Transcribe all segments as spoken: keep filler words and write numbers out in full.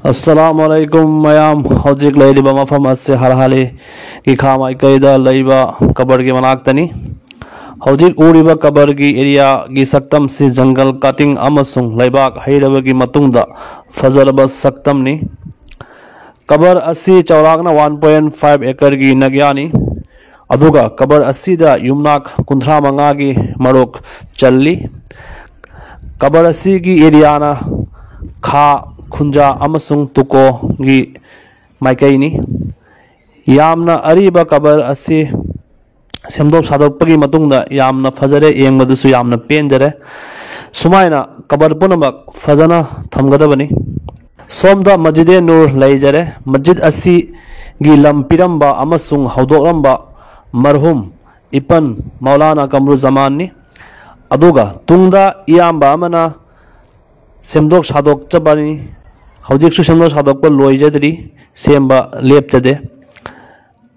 ꯑꯁꯂꯥꯃꯨ ꯑꯂꯥꯏꯀꯨꯝ ꯃꯌꯥꯝ꯫ ꯍꯧꯖꯤꯛ ꯂꯩꯔꯤꯕ ꯃꯐꯝ ꯑꯁꯤ ꯍꯔꯍꯥꯂꯤꯒꯤ ꯈꯥ ꯃꯥꯏꯀꯩꯗ ꯂꯩꯕ ꯀꯕꯔꯒꯤ ꯃꯅꯥꯛꯇꯅꯤ꯫ ꯍꯧꯖꯤꯛ ꯎꯔꯤꯕ ꯀꯕꯔꯒꯤ ꯑꯦꯔꯤꯌꯥꯒꯤ ꯁꯛꯇꯝꯁꯤ ꯖꯪꯒꯜ ꯀꯥꯇꯤꯡ ꯑꯃꯁꯨꯡ ꯂꯩꯕꯥꯛ ꯍꯩꯔꯕꯒꯤ ꯃꯇꯨꯡꯗ ꯐꯖꯔꯕ ꯁꯛꯇꯝꯅꯤ꯫ ꯀꯕꯔ ꯑꯁꯤ ꯆꯥꯎꯔꯥꯛꯅ ꯋꯥꯟ ꯄꯣꯏꯟ ꯐꯥꯏꯚ ꯑꯦꯀꯔꯒꯤ ꯅꯥꯛꯌꯥꯅꯤ꯫ ꯑꯗꯨꯒ ꯀꯕꯔ ꯑꯁꯤꯗ ꯌꯨꯝꯅꯥꯛ ꯀꯨꯟꯊ꯭ꯔꯥ ꯃꯉꯥꯒꯤ ꯃꯔꯨꯛ ꯆꯜꯂꯤ꯫ ꯀꯕꯔ ꯑꯁꯤꯒꯤ ꯑꯦꯔꯤꯌꯥꯅ ꯈꯥ, ꯈꯨꯟꯖꯥ ꯑꯃꯁꯨꯡ ꯇꯨꯀꯣꯒꯤ ꯃꯥꯏꯀꯩꯅꯤ꯫ ꯌꯥꯝꯅ ꯑꯔꯤꯕ ꯀꯕꯔ ꯑꯁꯤ ꯁꯦꯝꯗꯣꯛ ꯁꯥꯗꯣꯛꯄꯒꯤ ꯃꯇꯨꯡꯗ ꯌꯥꯝꯅ ꯐꯖꯔꯦ, ꯌꯦꯡꯕꯗꯁꯨ ꯌꯥꯝꯅ ꯄꯦꯟꯖꯔꯦ꯫ ꯁꯨꯃꯥꯏꯅ ꯀꯕꯔ ꯄꯨꯝꯅꯃꯛ ꯐꯖꯅ ꯊꯝꯒꯗꯕꯅꯤ꯫ ꯁꯣꯝꯗ ꯃꯁꯖꯤꯗꯦ ꯅꯨꯔ ꯂꯩꯖꯔꯦ꯫ ꯃꯁꯖꯤꯗ ꯑꯁꯤꯒꯤ ꯂꯝ ꯄꯤꯔꯝꯕ ꯑꯃꯁꯨꯡ ꯍꯧꯗꯣꯛꯂꯝꯕ ꯃꯔꯍꯨꯝ ꯏꯄꯟ ꯃꯧꯂꯥꯅꯥ ꯀꯃꯔꯨꯖꯃꯥꯟꯅꯤ꯫ ꯑꯗꯨꯒ ꯇꯨꯡꯗ ꯏꯌꯥꯝꯕ ꯑꯃꯅ ꯁꯦꯝꯗꯣꯛ ꯁꯥꯗꯣꯛꯆꯕꯅꯤ꯫ ꯍꯧꯖꯤꯛꯁꯨ ꯁꯦꯝꯗꯣꯛ ꯁꯥꯗꯣꯛꯄ ꯂꯣꯏꯖꯗ꯭ꯔꯤ, ꯁꯦꯝꯕ ꯂꯦꯞꯆꯗꯦ꯫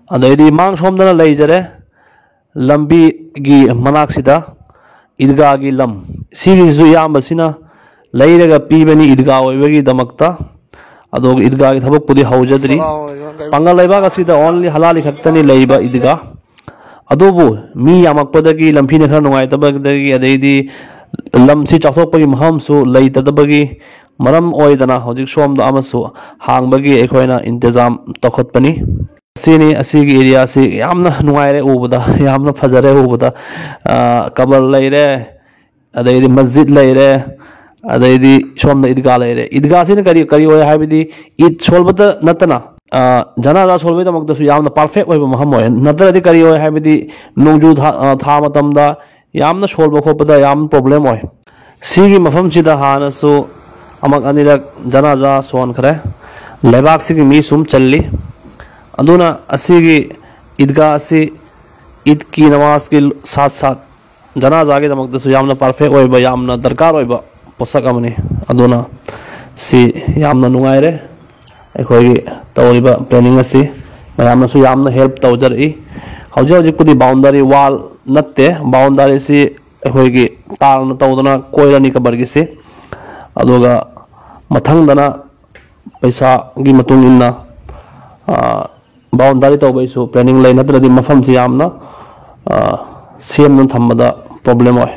ꯑꯗꯩꯗꯤ ꯃꯥꯡ ꯁꯣꯝꯗꯅ ꯂꯩꯖꯔꯦ꯫ ꯂꯝꯕꯤꯒꯤ ꯃꯅꯥꯛꯁꯤꯗ ꯏꯗꯒꯥꯒꯤ ꯂꯝ, ꯁꯤꯒꯤꯁꯤꯁꯨ ꯏꯌꯥꯝꯕꯁꯤꯅ ꯂꯩꯔꯒ ꯄꯤꯕꯅꯤ ꯏꯗꯒꯥ ꯑꯣꯏꯕꯒꯤꯗꯃꯛꯇ꯫ ꯑꯗꯨꯒ ꯏꯗꯒꯥꯒꯤ ꯊꯕꯛꯄꯨꯗꯤ ꯍꯧꯖꯗ꯭ꯔꯤ꯫ ꯄꯥꯡꯒꯜ ꯂꯩꯕꯥꯛ ꯑꯁꯤꯗ only ꯍꯂꯥꯂꯤ ꯈꯛꯇꯅꯤ ꯂꯩꯕ ꯏꯗꯒꯥ꯫ ꯑꯗꯨꯕꯨ ꯃꯤ ꯌꯥꯝꯃꯛꯄꯗꯒꯤ, ꯂꯝꯐꯤꯅ ꯈꯔ ꯅꯨꯡꯉꯥꯏꯇꯕꯗꯒꯤ, ꯑꯗꯩꯗꯤ ꯂꯝꯁꯤ ꯆꯥꯎꯊꯣꯛꯄꯒꯤ ꯃꯐꯝꯁꯨ ꯂꯩꯇꯗꯕꯒꯤ ꯃꯔꯝ ꯑꯣꯏꯗꯅ ꯍꯧꯖꯤꯛ ꯁꯣꯝꯗ ꯑꯃꯁꯨ ꯍꯥꯡꯕꯒꯤ ꯑꯩꯈꯣꯏꯅ ꯏꯟꯇꯖꯥꯝ ꯇꯧꯈꯠꯄꯅꯤ꯫ ꯑꯁꯤꯅꯤ, ꯑꯁꯤꯒꯤ ꯑꯦꯔꯤꯌꯥꯁꯤ ꯌꯥꯝꯅ ꯅꯨꯡꯉꯥꯏꯔꯦ ꯎꯕꯗ, ꯌꯥꯝꯅ ꯐꯖꯔꯦ ꯎꯕꯗ꯫ ꯑ, ꯀꯕꯔ ꯂꯩꯔꯦ, ꯑꯗꯩꯗꯤ ꯃꯁꯖꯤꯗ ꯂꯩꯔꯦ, ꯑꯗꯩꯗꯤ ꯁꯣꯝꯗ ꯏꯗꯒꯥ ꯂꯩꯔꯦ꯫ ꯏꯗꯒꯥꯁꯤꯅ ꯀꯔꯤ, ꯀꯔꯤ ꯑꯣꯏ ꯍꯥꯏꯕꯗꯤ, ꯏꯗ ꯁꯣꯜꯕꯇ ꯅꯠꯇꯅ, ꯑ, ꯖꯅꯥꯖꯥ ꯁꯣꯜꯕꯒꯤꯗꯃꯛꯇꯁꯨ ꯌꯥꯝꯅ ꯄꯔꯐꯦꯛ ꯑꯣꯏꯕ ꯃꯐꯝ ꯑꯣꯏ꯫ ꯅꯠꯇ꯭ꯔꯗꯤ ꯀꯔꯤ ꯑꯣꯏ ꯍꯥꯏꯕꯗꯤ, ꯅꯣꯡꯖꯨ ꯊꯥ, ꯑ, ꯊꯥ ꯃꯇꯝꯗ ꯌꯥꯝꯅ ꯁꯣꯜꯕ ꯈꯣꯠꯄꯗ ꯌꯥꯝ ꯄ꯭ꯔꯣꯕ꯭ꯂꯦꯝ ꯑꯣꯏ꯫ ꯁꯤꯒꯤ ꯃꯐꯝꯁꯤꯗ ꯍꯥꯟꯅꯁꯨ ꯑꯃꯛ ꯑꯅꯤꯔꯛ ꯖꯅꯥꯖꯥ ꯁꯣꯟꯈ꯭ꯔꯦ꯫ ꯂꯩꯕꯥꯛꯁꯤꯒꯤ ꯃꯤ ꯁꯨꯝ ꯆꯜꯂꯤ꯫ ꯑꯗꯨꯅ ꯑꯁꯤꯒꯤ ꯏꯗꯒꯥ ꯑꯁꯤ ꯏꯗꯀꯤ ꯅꯃꯥꯖꯀꯤ ꯁꯥꯠ ꯁꯥꯠ ꯖꯅꯥꯖꯥꯒꯤꯗꯃꯛꯇꯁꯨ ꯌꯥꯝꯅ ꯄꯔꯐꯦꯛ ꯑꯣꯏꯕ, ꯌꯥꯝꯅ ꯗꯔꯀꯥꯔ ꯑꯣꯏꯕ ꯄꯣꯠꯁꯛ ꯑꯃꯅꯤ꯫ ꯑꯗꯨꯅ ꯁꯤ ꯌꯥꯝꯅ ꯅꯨꯡꯉꯥꯏꯔꯦ꯫ ꯑꯩꯈꯣꯏꯒꯤ ꯇꯧꯔꯤꯕ ꯄ꯭ꯂꯦꯅꯤꯡ ꯑꯁꯤ ꯃꯌꯥꯝꯅꯁꯨ ꯌꯥꯝꯅ ꯍꯦꯜꯞ ꯇꯧꯖꯔꯛꯏ꯫ ꯍꯧꯖꯤꯛ ꯍꯧꯖꯤꯛꯄꯨꯗꯤ ꯕꯥꯎꯟꯗꯔꯤ ꯋꯥꯜ ꯅꯠꯇꯦ, ꯕꯥꯎꯟꯗꯔꯤꯁꯤ ꯑꯩꯈꯣꯏꯒꯤ ꯇꯥꯔꯅ ꯇꯧꯗꯅ ꯀꯣꯏꯔꯅꯤ ꯀꯕꯔꯒꯤꯁꯤ꯫ ꯑꯗꯨꯒ ꯃꯊꯪꯗꯅ ꯄꯩꯁꯥꯒꯤ ꯃꯇꯨꯡ ꯏꯟꯅ ꯕꯥꯎꯟꯗꯔꯤ ꯇꯧꯕꯒꯤꯁꯨ ꯄ꯭ꯂꯦꯅꯤꯡ ꯂꯩ, ꯅꯠꯇ꯭ꯔꯗꯤ ꯃꯐꯝꯁꯤ ꯌꯥꯝꯅ ꯁꯦꯝꯗꯨꯅ ꯊꯝꯕꯗ ꯄ꯭ꯔꯣꯕ꯭ꯂꯦꯝ ꯑꯣꯏ꯫